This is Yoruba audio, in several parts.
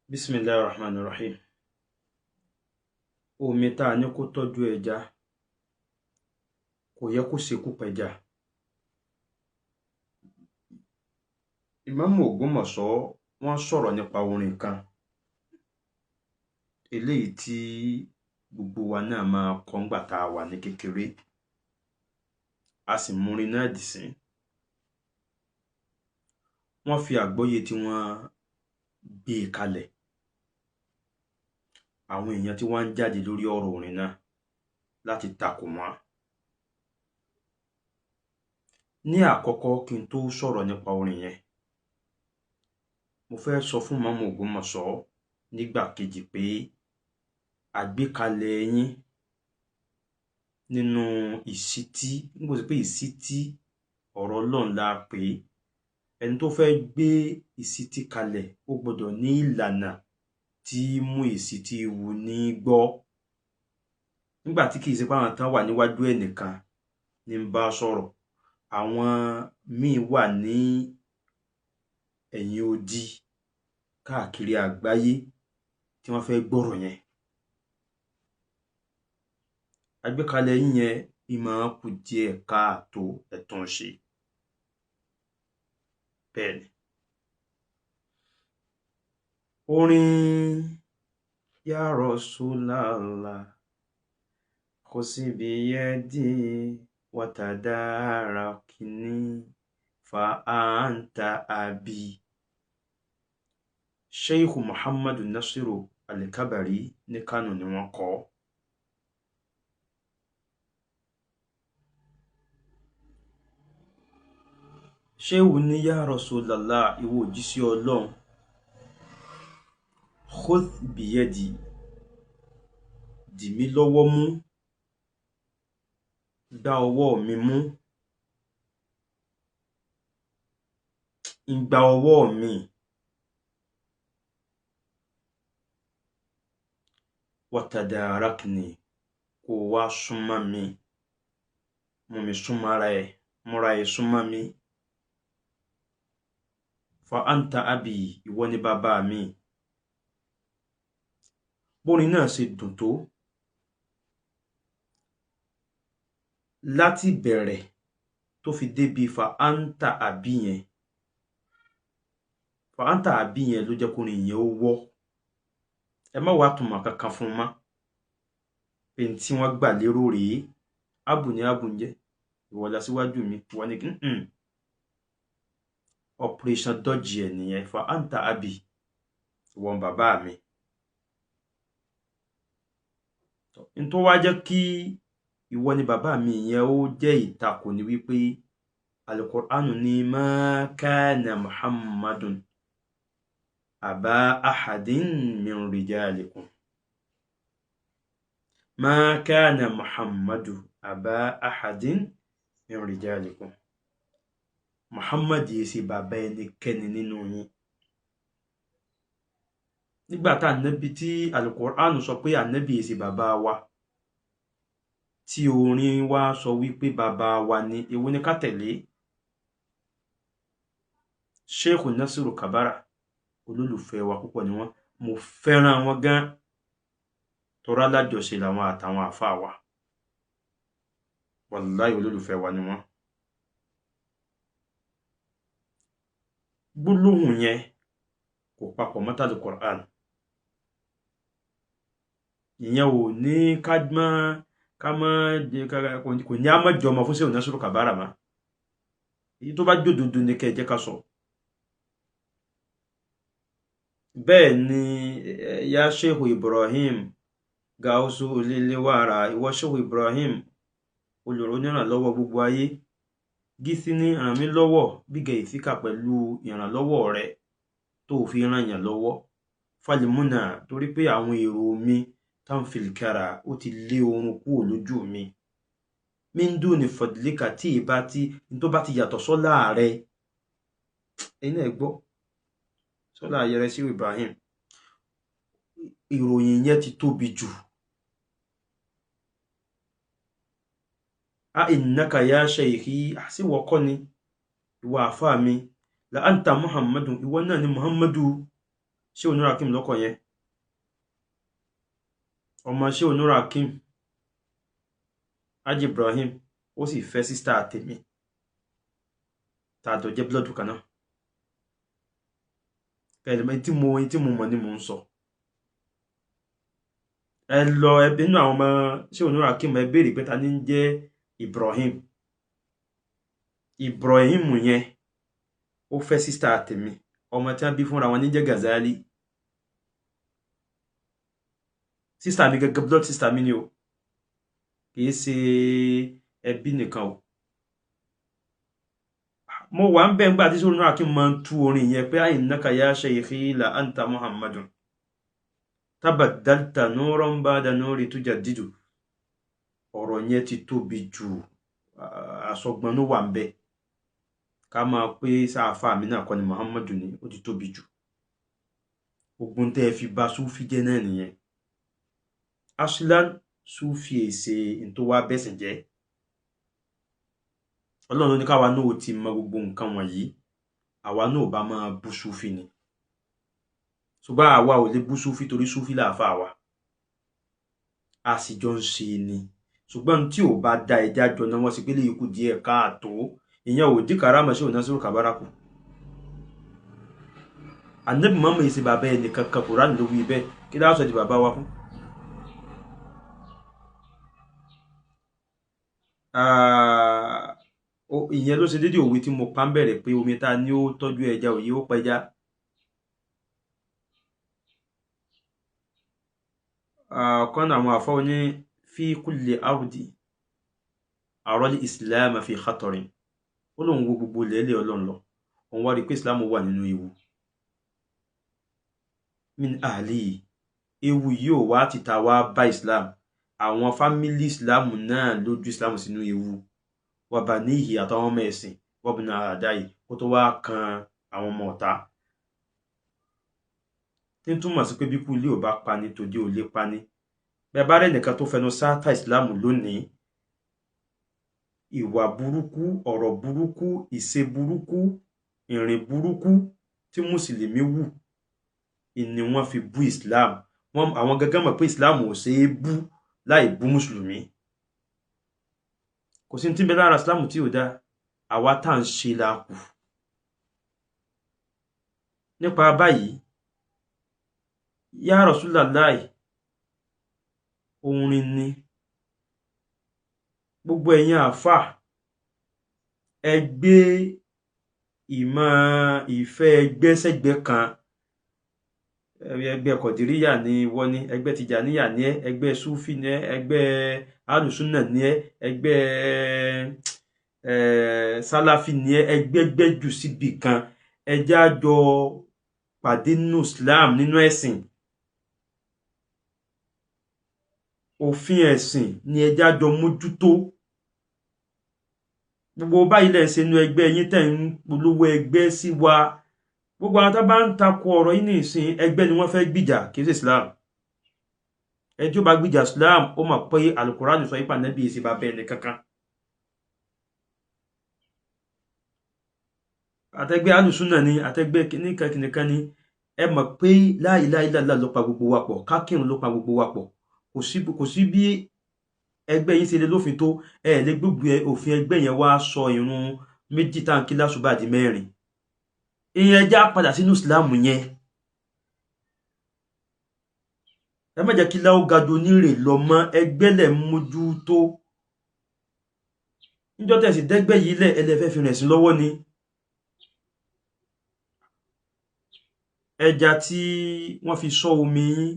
Bismillahir Rahmanir Rahim. Omi tá a ní kó tọ́jú ẹja kò yẹ kó ṣekú pẹja. Ìmáàmù Ògbómọ̀ṣọ́ wọ́n sọ̀rọ̀ nípa orin kan eléyìí tí gbogbo wa náà máa kọ ńgbà tá a wà ní kékeré, a sì múrin náà dìsín. Wọ́n fi àgbọ́yé tí wọ́n gbé e kalẹ̀. Àwọn èèyàn tí wọ́n ń jáde lórí ọ̀rọ̀ orin náà láti takò wọ́n. Ní àkọ́kọ́, kí n tó sọ̀rọ̀ nípa orin yẹn, mo fẹ́ sọ fún Ìmáàmù Ògbómọ̀ṣọ́ nígbà kejì pé àgbékalẹ̀ yín nínú ìṣítí, nígbà tó ṣe pé ìṣítí ọ̀rọ̀ Ọlọ́run la pè é. Ẹni tó fẹ́ gbé ìṣítí kalẹ̀, ó gbọ́dọ̀ ní ìlànà tí mú ìṣítí wù ní gbọ́. Nígbà tí kì í ṣe pé àwọn tán wà níwájú ẹnìkan ní ń bá sọ̀rọ̀, àwọn míì wà ní ẹ̀yìn odi káàkiri àgbáyé tí wọ́n fẹ́ gbọ́rọ̀ yẹn. Àgbékalẹ̀ yín yẹn ìmọ̀ kù díẹ̀ káàtó, ẹ̀tún ṣe. Bẹ́ẹ̀ ni. Orin Ya Rasulallah khusi biyadi watadarakini fa anta abi. Sheikh Muhammadu Nasiru Al-Kabari ní Kano ni wọ́n kọ. Sheikh ní Ya Rasulallah, ìwọ òjíṣẹ́ Ọlọ́run, khudh biyadi, dì mí lọ́wọ́ mú, gbá ọwọ́ mi mú, ń gba ọwọ́ mi, watadarakni, kó wá súnmọ́ mi, mú mi súnmọ́ ara ẹ̀, múra ẹ̀ súnmọ́ mi, fa anta abi, ìwọ ni bàbá mi. Bórin náà ṣe dùn tó láti bẹ̀rẹ̀ tó fi débi fa anta abi yẹn, fa anta abi yẹn ló jẹ́ kórin yẹn ó wọ́. Ẹ má wàá túmọ̀ kankan fún un mọ́ pé n tí wọ́n gbà lérò rèé. Abu ni abu ń jẹ́, ìwọ la síwájú mi, ìwọ ni kí n operation dodge ẹ̀ nìyẹn. Fa anta abi, ìwọ ni bàbá mi. N tó wá jẹ́ kí ìwọ ni bàbá mi yẹn ó jẹ́ ìtakò ni wípé Al-Qur'anu ní ma kana Muhammadun aba ahadin min rijalikum. Ma kana Muhammadu aba ahadin min rijalikum. Muhammad yìí ṣe bàbá ẹnikẹ́ni nínú yín. Nígbà tá ànábì tí Al-Qur'anu sọ pé ànábì yìí ṣe bàbá wa, tí orin wa sọ wípé bàbá wa ni, èwo ni ká tẹ̀lé? Sheikh Nasiru Kabara, olólùfẹ́ wa púpọ̀ ni wọ́n, mo fẹ́ràn wọn gan, tọ́ra alájọṣe làwọn àtàwọn àfáà wa, wàláhì olólùfẹ́ wa ni wọ́n. Gbólóhùn yẹn kò papọ̀ mọ́ tàlù Qur'an. Ìyẹn ò ní ká mọ́ ká mọ́ kò ní á mọ́ jọmọ fún Sheikh Nasiru Kabara mọ́. Èyí tó bá jòdòdó ni kẹ́ ẹ jẹ́ ká sọ. Bẹ́ẹ̀ ni ya Sheikh Ibrahim Gausu Olélewàrà, ìwọ Sheikh Ibrahim olùrànlọ́wọ́ gbogbo ayé, gísí ní ràn mí lọ́wọ́ bígẹ̀ ìsíkà pẹ̀lú ìrànlọ́wọ́ rẹ tó fi ràn yàn lọ́wọ́. Falimuna, torí pé àwọn èrò mi tanfilikara ó ti lé oorun kúrò lójú mi. Mindu ni fọdílíkà tí ìbá tí tó bá ti yàtọ̀ sọ́lá rẹ. Ẹ̀yin náà gbọ́ sọ́lá ayẹrẹ sí Ibrahim. Ìròyìn yẹn ti tóbi jù. A innaka ya shaykhi, àsìwọ̀ kọ́ ni ìwọ àfáà mi, la anta Muhammadu, ìwọ náà ni Muhammadu Shehu Nura Hakeem lọ́kọ̀ yẹn, ọmọ Shehu Nura Hakeem Haji Ibrahim, ó sì fẹ́ sísítà tèmi tá a jọ jẹ́ búlọ̀dù kan náà. Kẹlẹ tí mo mọ̀ ni mò ń sọ. Ẹ lọ nínú àwọn ọmọ Shehu Nura Hakeem, ẹ béèrè pé ta ni ń jẹ́ Ibrahim. Ibrahim yẹn ó fẹ́ sísítà tèmi, ọmọ tí wọ́n bí fúnra wọn ní jẹ́ Gazali. Sísítà mi gẹ́gẹ́ blood sister mi ni o, kìí ṣe ẹbí nìkan o. Mo wà ń bẹ̀ ńgbà tí Shehu Nura Hakeem máa ń tú orin yẹn pé innaka ya shaykhi la anta Muhammadun tabaddalta nuran ba'da nuri tujaddidu. Ọ̀rọ̀ yẹn ti tóbi jù, àsọgbọ́n ló wà ń bẹ̀. Ká máa pé sáfà mi náà kọ́ ni Muhammadu ni, ó ti tóbi jù. Ogun tẹ́ ẹ fi ba Súfì jẹ́ náà nìyẹn. Aslan Súfì èsè tó wá bẹ̀sìn jẹ́. Ọlọ́run ló ní káwa náà ó ti mọ gbogbo nǹkan wọ̀nyí, àwa náà ò bá máa bú Súfì ni. Ṣùgbọ́n àwa ò lè bú Súfì torí Súfì làáfà wa, a sì jọ ń ṣe ni. Ṣùgbọ́n tí ò bá da ẹja jọ náà wọ́n sì pé lè kú díẹ̀ káàtó. Ìyẹn ò dín karama Shehu Nasiru Kabara kù. Ànábì Muhammad yìí ṣe bàbá ẹnì kankan, Kùránì ló wí bẹ́ẹ̀. Kí láwọn sọ di bàbá wa fún? Ìyẹn ló ṣe déédéé òwe tí mo pa ń bẹ̀rẹ̀ pé omi ta ni ó tọ́jú ẹja òye ó pẹja. Ọ̀kan àwọn àfọwọ́ ní fi kulli ardi àrọ́lé Islam fi khatarin. Ó lóun wo gbogbo ilẹ̀ Ọlọ́run lọ, òun wá rí i pé Islam wà nínú ewu. Min ahli, ewu yìí ò wá tìta wá bá Islam, àwọn fámílì Islam náà lójú Islam sínú ewu. Wàbàníhì àtàwọn ọmọ ẹ̀sìn, wọ́bìnà àdáyé kó tó wá kan àwọn ọmọ ọ̀tá. Tí ń túmọ̀ sí pé bí kú ilé ò bá pani, tòde ò lè pani. Bẹ́ẹ̀ bá rẹ̀ nìkan tó fẹnu sáátà Islam lónìí, ìwà burúkú, ọ̀rọ̀ burúkú, ìṣe burúkú, ìrìn burúkú tí mùsùlùmí wù ni wọ́n fi bú Islam. Àwọn gangan mọ̀ pé Islam ò ṣe é bú láì bú mùsùlùmí. Kò sí ní tí ń bẹ lára Islam tí ò dáa, àwa tá à ń ṣe la kù. Nípa báyìí, ya Rasulullahi, orin ni. Gbogbo ẹ̀yin àáfàá, ẹ gbé ìmọ̀ ìfẹ́ ẹgbẹ́ sẹ́gbẹ́ kan. Ẹgbẹ́ Kọ̀dìríyà ni wọ́n ní, ẹgbẹ́ Tìjàníyà ni ẹ́, ẹgbẹ́ Súfì ni ẹ́, ẹgbẹ́ Alùsùnà ni ẹ́, ẹgbẹ́ Sálàfì ni ẹ́, ẹgbẹ́ gbẹ́jù síbì kan. Ẹ jẹ́ á jọ pàdé nínú Islam, nínú ẹ̀sìn. Òfin ẹ̀sìn ni ẹ jẹ́ á jọ mójútó. Gbogbo báyìí lẹ̀ ń ṣe inú ẹgbẹ́ yín tẹ̀ ń polówó ẹgbẹ́ sí wa. Gbogbo àwọn tó bá ń takò ọ̀rọ̀ yìí nìsín, ẹgbẹ́ ni wọ́n fẹ́ gbìjà, kì í ṣe Islam. Ẹni tí ó bá gbìjà Islam, ó mọ̀ pé Al-Qur'an sọ yípa Ànábì èsì bàbá ẹni kankan. Àtẹgbẹ́ alùsùnà ni, àtẹgbẹ́ kìnìkan kìnìkan ni, ẹ mọ̀ pé la ilaha illallah ló pa gbogbo wa pọ̀, kákìrún ló pa gbogbo wa pọ̀. Kò sí bí ẹgbẹ́ yín ṣe lè lófin tó, ẹ lè gbogbo òfin ẹgbẹ́ yẹn wá sọ ìrun méjì táǹkì lásùbà di mẹ́rin. Ìyẹn já padà sínú Islam yẹn. Ẹ má jẹ́ kí láwọ́ ga ju onírè lọ mọ́, ẹgbẹ́ lẹ̀ ń mójútó. Níjọ́ tẹ̀sí dẹ́gbẹ́ yìí lẹ̀, ẹlẹ́fẹ́ fi rẹ̀ sí lọ́wọ́ ni. Ẹja tí wọ́n fi sọ omi yín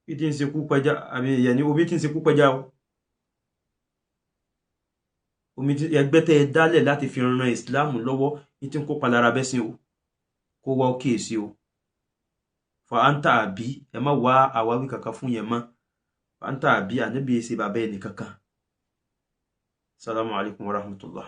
bí tí ń ṣekú pẹja, àbí ìyẹn ni omi tí ń ṣekú pẹja o. Omi tí ẹgbẹ́ tẹ́ ẹ dálẹ̀ láti fi ran Islam lọ́wọ́ ní tí ń kópa lára bẹ́sìn o, kó wá ó kíyèsí o. Fa anta àbí, ẹ má wá àwáwí kankan fún yẹn mọ́. Fa anta àbí, ànábì ṣe bàbá ẹnì kankan. Salamu alaykum wa rahmatullah.